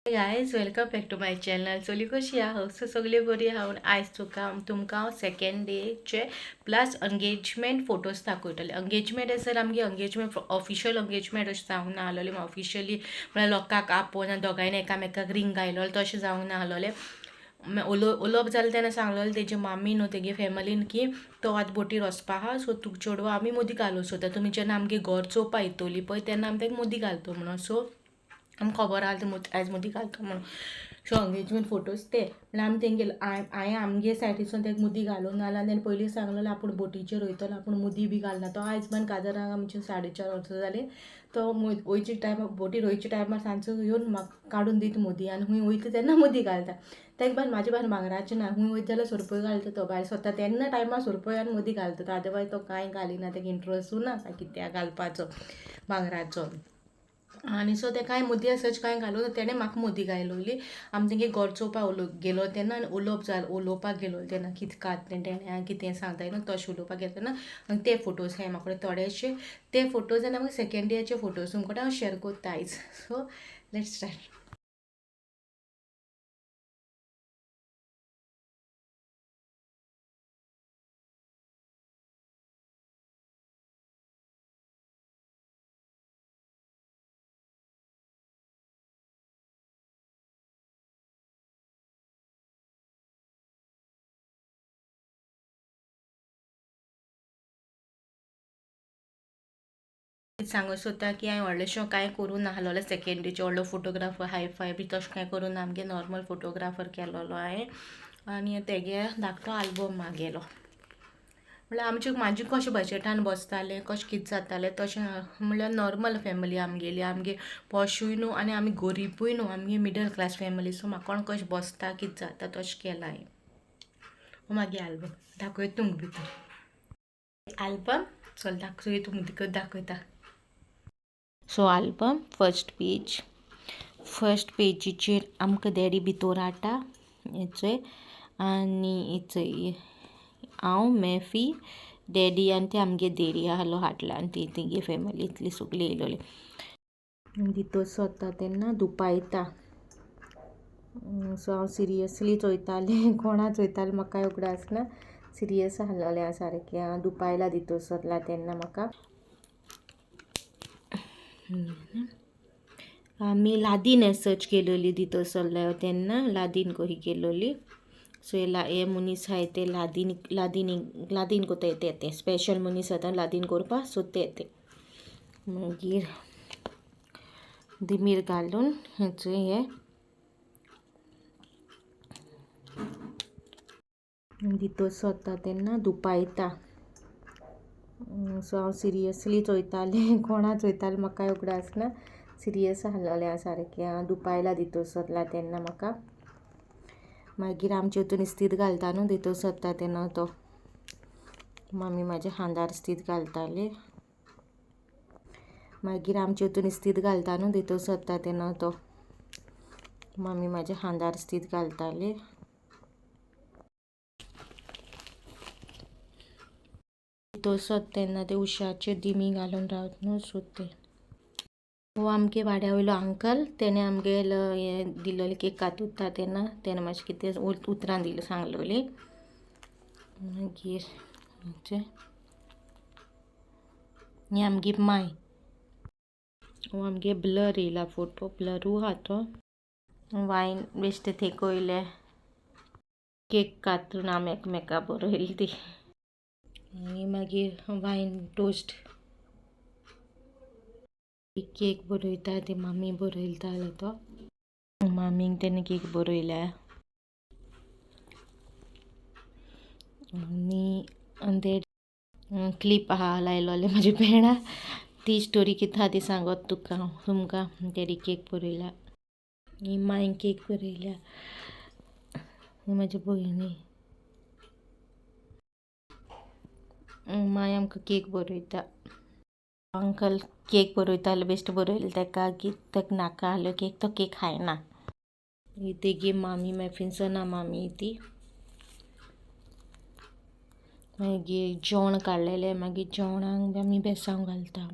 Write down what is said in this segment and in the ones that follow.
Guys, welcome back to my channel. सगळी कशी आहा? सो सगळी बरी आहा. आयज तुका तुमकां हांव सेकेंड डेचे प्लस एंगेजमेंट फोटोज दाखयतलें. एंगेजमेंट आसर आमगे एंगेजमेंट ऑफिशियल एंगेजमेंट अशें जावंक ना आसलेलें. ऑफिशियली म्हळ्यार लोकांक आपोवन आनी दोगांयनी एकामेकाक रिंग घायलोलें तशें जावंक ना आसलेलें. उलोवप जालें तेन्ना सांगलेलें तेजे मामी न्हू तेगे फॅमिलीन की तो आतां बोटीर वचपा आहा, सो तुका चेडवां आमी मुदी घालूंक सोदता, तुमी जेन्ना आमगे घर चोवपा येतली पळय तेन्ना आमी ताका मुदी घालता म्हणून. सो आमकां खबर आहा आयज मुदी घालता म्हणून. सो एंगेजमेंट फोटोज ते म्हणल्यार आमी तेंगे हांवें आमगे सायडीसून ताका मुदी घालूंक ना आनी तेणें पयलीं सांगलेलें आपूण बोटीचेर वयतलो, आपूण मुदी बी घालना. तो आयज मेरेन काजाराक आमचे 4.5 वर्सां जालीं, तो वयच्या टायमार बोटीर वयच्या टायमार सांजचो येवन म्हाका काडून दिता मुदी आनी खूंय वयता तेन्ना मुदी घालता. ताका भायर म्हाजे भायर मांगराचें ना, खूंय वयता जाल्यार सोरपय घालता तो भायर स्वता तेन्ना टायमार सोरपय आनी मुदी घालता तो, अदरवायज तो कांय घालिना, ताका इंट्रस्टूय ना काय कित्याक घालपाचो भांगराचो. आनी सो तें कांय मुदी आसाच कांय घालूं तेणें म्हाका मुदी घायलोली. आमी तेंगे घर चोवपाक गेलो तेन्ना आनी उलोवप जालें, उलोवपाक गेलो तेन्ना कितें कात तेणें कितें सांगता न्हू तशें उलोवपाक गेलो तेन्ना. आनी ते फोटोज आहाय म्हाका थोडेशे, ते फोटोज आनी आमकां सेकेंड डेचे फोटोज तुमकां हांव शेयर कोत्ता आयज. So let's start. सांगूंक सोदता की हांवें व्हडलेशें कांय करूं नासलेलें सेकेंड डेचें, व्हडलो फोटोग्राफर हाय फाय बी तशें कांय करूं ना, आमगे नॉर्मल फोटोग्राफर केलोलो हांवें आनी तेगे धाकटो आल्बम मागयलो. म्हणल्यार आमचे म्हाजे कशें बजटान बसतालें कशें कितें जातालें तशें, म्हणल्यार नॉर्मल फॅमिली आमगेली, आमगे पॉशूय न्हू आनी आमी गरिबूय न्हू, आमगे मिडल क्लास फॅमिली. सो म्हाका कोण कशें बसता कितें जाता तशें केलां हांवें. मागीर आल्बम दाखयता तुमकां भितर आल्बम, चल दाखय तुमकां दाखयता. So album first page, first पेजीचेर आमकां डॅडी भितोर हाडटा हेचोय आनी हेचोय हांव मॅफी डॅडी आनी ते आमगे देरी आहलो हाडला आनी ती तेगे फॅमिली इतली सगळी येयलोली. भितर सरता तेन्ना दुपायता. सो हांव सिरियसली चोयतालें, कोणा चोयतालें म्हाका कांय उगडास ना, सिरियस आहलोलें हांव सारकें. हांव दुपायला भितर सरला तेन्ना म्हाका. आमी लादीन सर्च केलोली भितर सरले तेन्ना, लादीन कही केलोली. सो हे मनीस आहाय ते लादीन लादीन लादीन कोताय ते ते स्पेशल मनीस आतां लादीन करपाक, सो ते ते मागीर दिमीर घालून हेचो हे भितर सरता तेन्ना दुपायता. सो हांव सिरियसली चोयतालें, कोणा चोयतालें म्हाका कांय उगडास ना, सिरियस आहलोलें हांव सारकें. हांव दुपायला भितर सरला तेन्ना म्हाका. मागीर आमचे हितून इस्तीद घालता न्हू भितर सरता तेन्ना तो मामी म्हाज्या खांदार इस्तीद घालताली. मागीर आमचे हितून इस्तीद घालता न्हू भितर सरता तेन्ना तो मामी म्हाज्या खांदार इस्तीद घालताली. भितर सरता तेन्ना ते उशाचेर दिमी घालून रावत न्हू, सो ते हो आमगे वाड्या वयलो अंकल, तेणें आमगेलो हें दिलोलें केक कातुता तेन्ना तेणें मातशें कितें उतरां दिली सांगलोलीं. मागीर ही आमगे माय, हो आमगे ब्लर येयला फोटो, ब्लरू आहा तो. वायन बेश्टे थेकोयले केक कातरून आमी एकमेका बरयली ती. आनी मागीर वायन टोस्ट केक बरयता ती मामी बरयता तो, मामीक तेणें केक बरयल्या. आनी ते क्लिप आहा लायलोले म्हाज्या भेंडा, ती स्टोरी कितें आहा ती सांगत तुका हांव तुमकां. डॅडी केक बरयल्या, ही मांय केक बरयल्या, ही म्हाजी भयणी. मांय आमकां केक बरयता. अंकल केक बरयतालो, बेश्टें बरयलें ताका की ताका नाका आहलो केक, तो केक खायना. ही तेगी मामी मॅफिन्सना मामी ती. मागीर जेवण काडलेलें, मागीर जेवणाक आमी बेसांव घालता.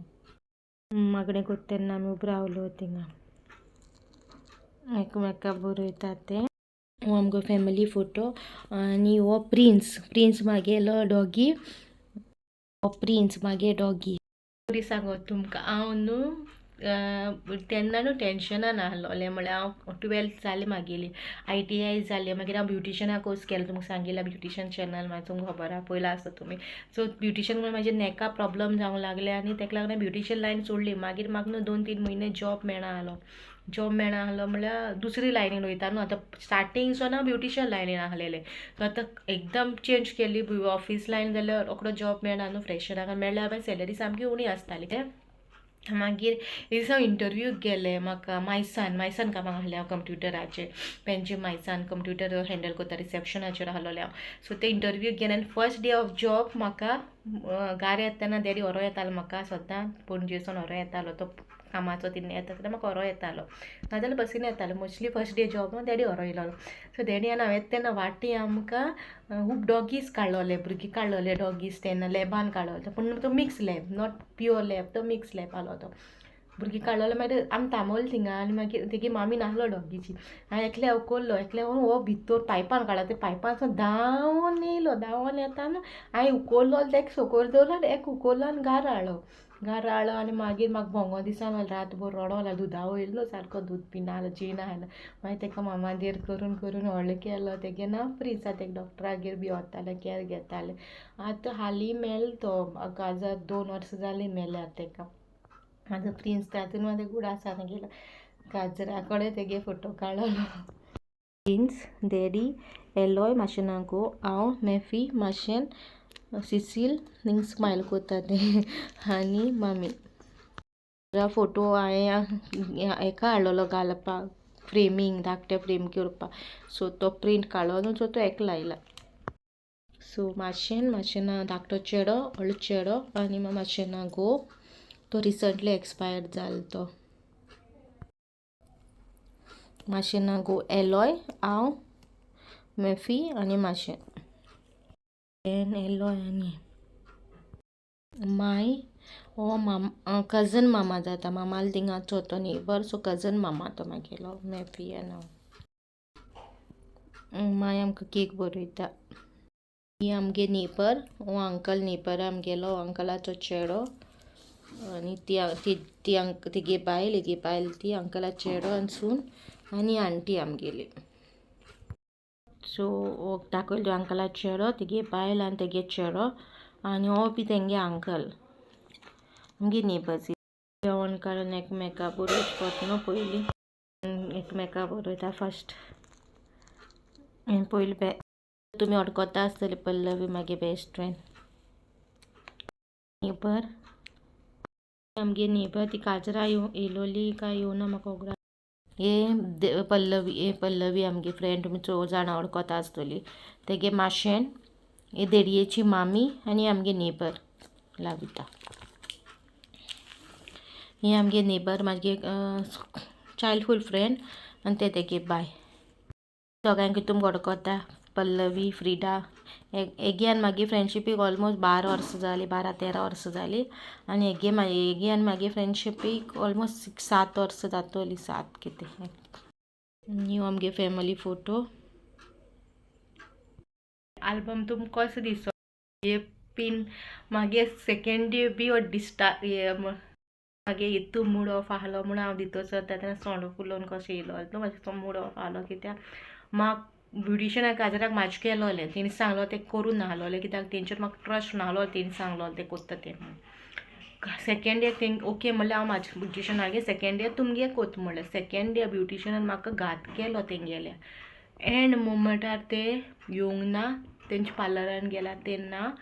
मागणें करता तेन्ना आमी उबो रावलो थिंगा. एकमेका बरयता ते. हो आमगो फॅमिली फोटो आनी हो प्रिन्स, प्रिन्स म्हागेलो डॉगी. हो प्रिन्स म्हागे डॉगी. स्टोरी सांगो तुमकां. हांव न्हू तेन्ना न्हू टेंशनान आहलोलें, म्हळ्यार हांव 12th जालें म्हागेली, ITI जालें, मागीर हांव ब्युटिशना कोर्स केलो. तुमकां सांगिल्ला ब्युटिशन चॅनल म्हाजें तुमकां खबर आहा, पयलां आसता तुमी. सो ब्युटिशन म्हळ्यार म्हाजे नेका प्रॉब्लम जावंक लागले आनी तेका लागून हांवें ब्युटिशन लायन सोडली. मागीर म्हाका न्हू 2-3 म्हयने जॉब मेळना आहलो. जॉब मेळना आहलो म्हळ्यार दुसरी लायनीन वयता न्हू. आतां स्टार्टींग सावन हांव ब्युटिशन लायनीन आहलेलें, सो आतां एकदम चेंज केली ऑफीस लायन जाल्यार रोकडो जॉब मेळना न्हू फ्रेशराक, मेळ्ळ्यार मागीर सॅलरी सामकी उणी आसताली. मागीर एक दीस हांव इंटरव्यूक गेलें. म्हाका मायसान मायसान कामाक आहलें हांव, कंप्युटराचेर. पेंजे मायसान कंप्युटर हँडल करता, रिसेप्शनाचेर आहलोलें हांव. सो ते इंटरव्यूक गेलें आनी फर्स्ट डे ऑफ जॉब म्हाका गार येता तेन्ना डॅडी व्हरो येतालो म्हाका सद्दां. पणजेसून व्हरो येतालो तो, कामाचो तिन्ही येता तेन्ना म्हाका व्हरो येतालो, नाजाल्यार बसीन येतालो. Mostly first day job daddy व्हरो येयलो. सो डॅडी आनी हांव येता तेन्ना वाटी आमकां खूब डॉगीज काडलोले, भुरगीं काडलोले डॉगीज तेन्ना लॅबान काडलोले. पूण तो mix lab, not pure lab, तो मिक्स लॅब आहलो. तो भुरगीं काडलोले, मागीर आमी थांबोले थिंगा आनी मागीर तेगे मामी नासलो डॉगीची. हांवें एकल्या उखल्लो, एकल्या हो भितर पायपान काडला, ते पायपान धांवन येयलो. धांवन येता न्हू हांवें उखल्लो, तेका सकयल दवरलो आनी एक उखल्लो आनी घार हाडलो. घार हाडलो आनी मागीर म्हाका भोंगो दिसान रातभर रडो लागलो. दुदा वयलो सारको, दूद पिना जालो, जेयना जालो. मागीर तेका मामादेर करून करून व्हडलो केलो. तेगे नांव प्रिन्स. आतां तेका डॉक्टरागेर बी वतालें, कॅर घेतालें. आतां हालीं मेलो तो, काजार 2 वर्सां जालीं मेल्यार तेका. आतां प्रिन्स तातूंत म्हाका उगडास आसा तेगेलो, काजरा कडेन तेगे फोटो काडलो. प्रिन्स, डॅडी, एलॉय माशेना घोव, हांव, मॅफी, माशेन, सिसील हिंग स्मायल कोत्ता तें आनी मामी. फोटो हांवें हेका हाडलेलो घालपाक, फ्रेमींग, धाकटे फ्रेम करपाक. सो तो प्रिंट काडलो न्हू, सो तो हेका लायला. सो माशेन, माशेना धाकटो चेडो, व्हडलो चेडो आनी माशेना घोव, तो रिसंटली एक्सपायर्ड जालो तो. माशेना घोव एलॉय, हांव, मॅफी आनी माशेन. एलॉय आनी माय. हो माम कजन मामा जाता, मामालो थिंगाचो तो नेबर, सो कजन मामा तो मागेलो. मॅफी आनी हांव. माय आमकां केक बरयता. ही आमगे नेबर, हो अंकल नेबर आमगेलो, अंकलाचो चेडो आनी ती ती तेगे बायल, हेगे बायल ती, अंकला चेडो आनी सून आनी आंटी आमगेली. सो हो दाखयलो अंकला चेडो, तेगे बायल आनी तेगे चेडो आनी हो बी तेंगे अंकल, आमगे नेबर्स. जेवण काडून एकमेका बरोवचें पडटा न्हू पयलीं, एकमेका बरयता फर्स्ट. पयलीं तुमी वळखता आसतली पल्लवी, म्हागे बेस्ट फ्रेंड, नेबर आमगे नेबर. ती काजरा येयलोली काय येवना म्हाका उगडास. हे पल्लवी, हे पल्लवी आमगे फ्रेंड, तुमी चोड जाणां वळखता आसतली. तेगे माशेन, हे देडयेची मामी आनी आमगे नेबर लाविता. ही आमगे नेबर, म्हागे चायल्डहूड फ्रेंड आनी ते तेगे बाय. दोगांयकूय तुमकां वळखता, पल्लवी, फ्रिडा. हेगे आनी म्हागे फ्रेंडशिपीक ऑलमोस्ट 12 वर्सां जालीं, 12-13 वर्सां जालीं. आनी हेगे हेगे आनी म्हागे फ्रेंडशिपीक ऑलमोस्ट 6-7 वर्सां जातोली, 7 कितें. न्यू आमगे फॅमिली फोटो आल्बम तुमकां कसो दिसो? हे पिन मागीर सेकेंड डे बी हो दिसता. मागीर हितू मूड ऑफ आहलो म्हणून हांव दितो चलता तेन्ना सोंड फुलोवन कशें येयलो तो मातसो मूड ऑफ आहलो, कित्याक म्हाका ब्युटिशनाक काजराक म्हाजें केलोलें तेणी सांगलो तें करूं नाहलोलें, कित्याक तेंचेर म्हाका ट्रस्ट नाहलो. तेणी सांगलो तें कोत्ता तें. सेकेंड डे तेंक ओके म्हणल्यार हांव म्हाजें ब्युटिशनागे सेकेंड डे तुमगे कोत म्हणलें. सेकेंड डे ब्युटिशनान म्हाका घात केलो तेंगेल्या. एंड मुमेंटार ते येवंक ना, तेंच्या पार्लरान गेला तेन्ना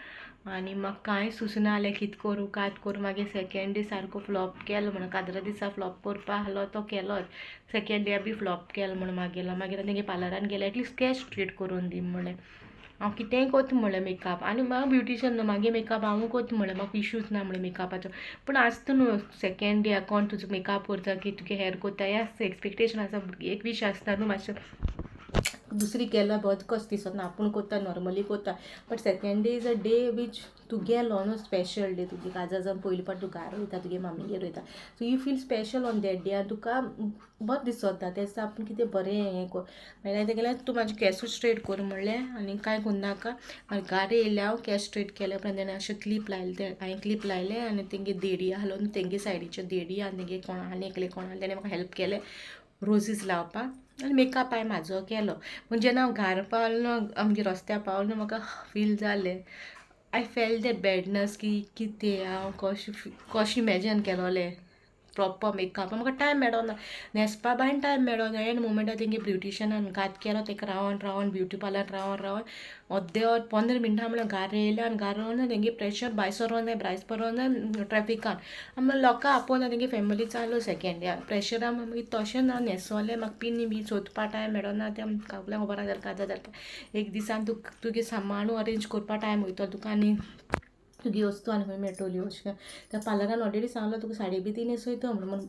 आनी म्हाका कांय सुचना जालें, कितें करूं कांय करूं. मागीर सेकेंड डे सारको फ्लॉप केलो म्हणून, काजरा दिसा फ्लॉप करपा आहलो तो केलोच, सेकेंड डे बी फ्लॉप केलो म्हणून मागीर मागीर तेंगे पार्लरान गेलें, एटलिस्ट केस स्ट्रेट करून दी म्हणलें, हांव कितेंय कोत्ता म्हणलें मेकअप आनी म्हाका ब्युटिशन न्हू, मागीर मेकअप हांवूय कोत्ता म्हणलें, म्हाका इश्यूज ना म्हणलें मेकअपाचो. पूण आसता न्हू सेकेंड डे कोण तुजो मेकअप करता की तुगे हेर कोत्ता, हें आसता एक्सपेक्टेशन आसा, एक वीश आसता न्हू मातशें. दुसरी केल्यार बरें कशें दिसना, आपूण कोत्ता, नॉर्मली कोत्ता, but second day is a day which तुगेलो न्हू, स्पेशल डे. तुगे काजार जावन पयले फावट तूं घारा वयता, तुगे मामीगेर वयता, so you feel special on that day आनी तुका बरें दिसता. त्या दिसा आपूण कितें बरें हें कर. मागीर तेगेलें तूं म्हाजें केंसूच स्ट्रेट कर म्हणलें आनी कांय करनाका. मागीर घारा येयलें हांव, केंस स्ट्रेट केले उपरांत तेणें अशें क्लीप लायलें तें हांवें क्लीप लायलें आनी तेंगे देडी आहलो न्हू, तेंगे सायडीच्यो देडी आनी तेंगे कोण आनी एकलें कोण आसलें, तेणें म्हाका हेल्प केलें रोजीस लावपाक आनी मेकअप हांवें म्हाजो केलो. पूण जेन्ना हांव घारा पावलें न्हू, आमगे रस्त्यार पावलें न्हू, म्हाका फील जालें, I felt that badness की कितें हांव कशें कशें इमेजीन केलोलें प्रॉपर मेकअप. म्हाका टायम मेळोना न्हेसपा बायन, टायम मेळोना. एन मुमेंटार तेंगे ब्युटिशनान घात केलो, तेका रावन रावन, ब्युटी पार्लर रावन रावन अर्दे वर, 15 मिनटां म्हळ्यार घारा येयलें. आनी घारा येवन तेंगे प्रेशर भायर सरोन जाय, भायर सरोन जाय ट्रॅफिकान. आनी लोकां आपोवना, तेंगे फॅमिली चालू सेकेंड डे प्रेशरान. मागीर तशें हांव न्हेसोलें, म्हाका पिनी बी सोदपा टायम मेळोना. तें सगळ्यांक खबर आसा काजार जाता, एक दिसान तुका तुगे सामानू अरेंज करपा टायम वयतलो तुका आनी तुगे वस्तू आनी खंय मेळटल्यो अशें. त्या पार्लरान ऑलरेडी सांगलो, तुका साडी बी ती न्हेसयता म्हणून.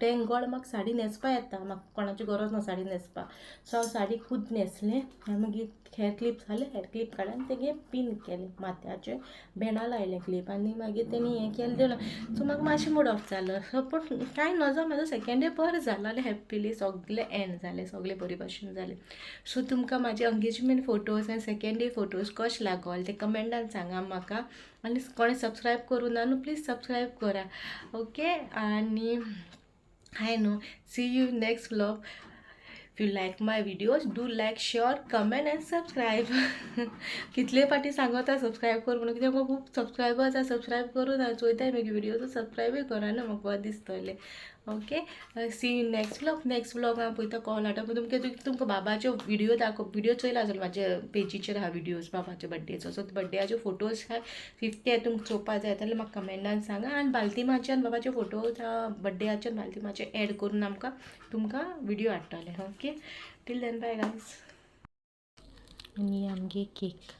Thank God म्हाका साडी न्हेसपा येता, म्हाका कोणाची गरज ना साडी न्हेसपा. सो हांव साडी खूद न्हेसलें आनी मागीर हेर क्लीप जालें, हेर क्लीप काडलें आनी तेगे पीन केलें, माथ्याचें भेंडा लायलें क्लीप आनी मागीर तेणी हें केलें दिलें. सो म्हाका मातशें मूड ऑफ जालो. सो पूण कांय नजो, म्हाजो सेकेंड डे बरो जालो आनी हॅप्पिली सगलें एंड जालें, सगलें बरे भाशेन जालें. सो तुमकां म्हाजे एंगेजमेंट फोटोज आनी सेकेंड डे फोटोज कशें लागोले ते कमेंटान सांगा म्हाका. आनी कोणें सबस्क्रायब करूं ना न्हू, प्लीज सबस्क्रायब करा. ओके, आनी हाय न्हू, see you next vlog. If you like my videos, do like, share, comment and subscribe. कितले फाटी सांगता सबस्क्रायब कर म्हणून, कित्याक खूब सबस्क्रायबर्स आसा, सबस्क्रायब करूं ना. चोयताय मागीर विडियो, सबस्क्रायबूय करा न्हू, म्हाका बरें दिसतलें. Okay, see you next vlog. Next vlog हांव पळयता कॉल हाडटा. तुमकां तुमकां बाबाच्यो विडियो दाखोव. विडियो चोयला आसतलो, म्हाजे पेजीचेर आहा विडियोज बाबाच्या बड्डेचो. सो बड्डेयाच्यो फोटोज आहा 50, तुमकां चोवपा जाय जाल्यार म्हाका कमेंटान सांगा आनी बालतीमाचे आनी बाबाचे फोटोज बड्डेयाचे आनी बालतीमाचे एड करून आमकां तुमकां विडियो हाडटले. Okay, till then, bye guys. आनी आमगे केक.